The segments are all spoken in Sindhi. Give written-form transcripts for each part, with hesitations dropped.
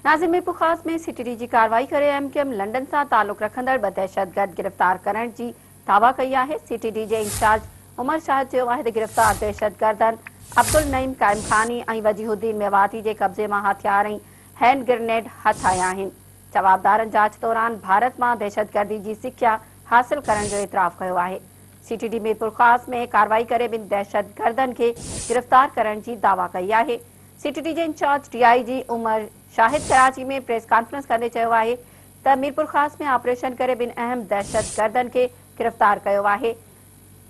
ناظم ميرپورخاص ۾ سي ٽي ڊي جي ڪارروائي ڪري ايم ڪيو ايم لنڊن سان تعلق رکندڙ ٻه دهشتگرد گرفتار ڪرڻ جي دعويٰ ڪئي آهي. سي ٽي ڊي جي انچارج عمر شاهد چيو آهي ته گرفتار دهشتگردن عبدالنعيم قائمخاني ۽ وجيه الدين ميواتي جي قبضي مان هٿيار ۽ هينڊ گرنيڊ هٿ آيا آهن. جوابدارن جاچ دوران ڀارت مان دهشتگردي جي سکيا حاصل ڪرڻ جو اعتراف ڪيو آهي. سي ٽي ڊي ميرپورخاص ۾ ڪارروائي ڪري ٻن دهشتگردن کي گرفتار ڪرڻ جي دعويٰ ڪئي آهي. سي ٽي ڊي جي incharge D I G Umar Shahid Karachi ۾ press conference ڪندي چيو آهي ته ميرپورخاص ۾ آپريشن ڪري ٻن اهم دهشتگردن کي گرفتار ڪيو آهي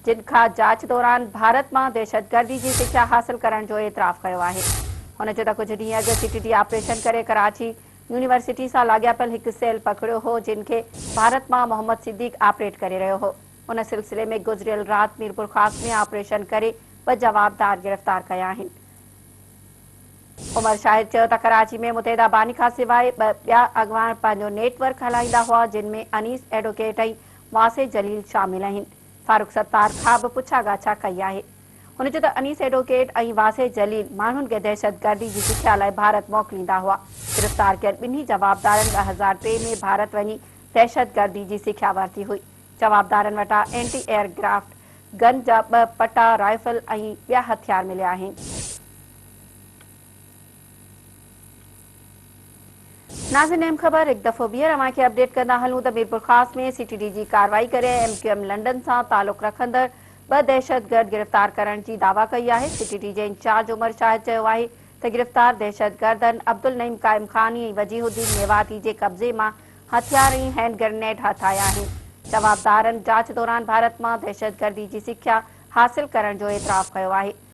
جن کان جاچ دوران ڀارت مان دهشتگردي جي سکيا حاصل ڪرڻ جو اعتراف ڪيو آهي. هن چيو ته ڪجهه ڏينهن اڳ سي ٽي ڊي آپريشن ڪري ڪراچي يونيورسٽي سان لاڳاپيل هڪ سيل پڪڙيو هو جن کي ڀارت مان محمد صديق آپريٽ ڪري رهيو هو ان سلسلي ۾ گذريل رات ميرپورخاص ۾ آپريشن ڪري ٻه جوابدار گرفتار ڪيا آهن. عمر شاهد چيو ته ڪراچي ۾ متحده باني کان سواء ٻه ٻيا اڳواڻ پنهنجو نيٽ ورڪ هلائيندا هئا جن ۾ انيس ايڊووڪيٽ ۽ واسع جليل شامل آهن. فاروق ستار کان به پڇا ڳاڇا ڪئي آهي. هن چيو ته انيس ايڊووڪيٽ ۽ واسع جليل ماڻهن کي دهشتگردي جي سکيا لاء ڀارت موڪليندا هئا. گرفتار ڪيل ٻنهي جوابدارن 2003 ۾ ڀارت وڃي دهشتگردي جي سکيا ورتي هئي. جوابدارن وٽان اينٽي ايئر گرافٽ گن جا ٻه پٽا، رائفل ۽ ٻيا هٿيار مليا آهن. ناظرين اهم خبر هڪ دفعو ٻيهر اوهان کي اپڊيٽ ڪندا هلون ته ميرپورخاص ۾ سي ٽي ڊي جي ڪارروائي ڪري ايم ڪيو ايم لنڊن سان تعلق رکندڙ ٻه دهشتگرد گرفتار ڪرڻ جي دعويٰ ڪئي آهي. سي ٽي ڊي جي انچارج عمر شاهد چيو آهي ته گرفتار دهشتگردن عبدالنعيم قائم خاني ۽ وجيه الدين ميواتي جي قبضي مان هٿيار ۽ هينڊ گرنيڊ هٿ آيا آهن. جوابدارن جاچ دوران ڀارت مان دهشتگردي جي سکيا حاصل ڪرڻ جو اعتراف ڪيو آهي.